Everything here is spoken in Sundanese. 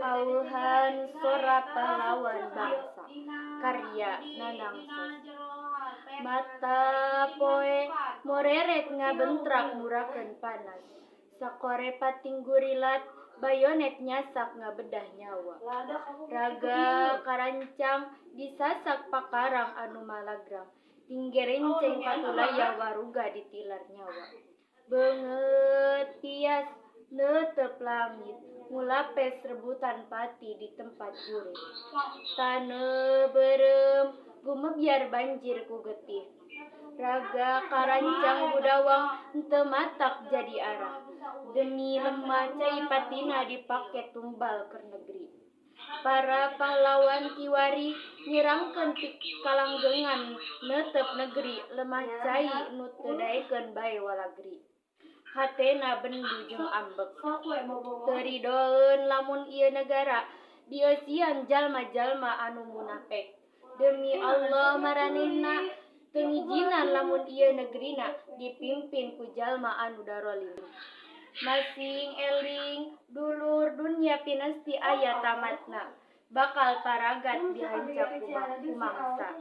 Aweuhan Sora Pahlawan Bangsa, karya Nanang Sos. Mata poe moreret ngabentrak murakeun panas. Sakore pating gurilat, bayonet nyasak ngabedah nyawa. Raga karancang disasak pakarang anu malagrang. Tinggerenceng patulaya waruga ditilar nyawa. Beungeut pias neuteup langit ngulapes rebutan pati di tempat jurig. Taneuh beureum gumebyar banjir ku getih. Raga karancang gudawang henteu matak jadi arah. Demi lemah cai patina dipake tumbal keur negeri. Para pahlawan kiwari nyerangkeun pikalanggengan neuteup negeri lemah cai nu teu daekeun bae walagri. Hatena bendu jeung ambek. Teu ridoeun lamun ieu nagara dieusian jalma-jalma anu munapek. Demi Allah maranehna teu ngijinan lamun ieu negerina dipimpin ku jalma anu darolim. Masing eling, dulur, dunya pinasti aya tamatna, bakal paragat dihancap ku mangsa.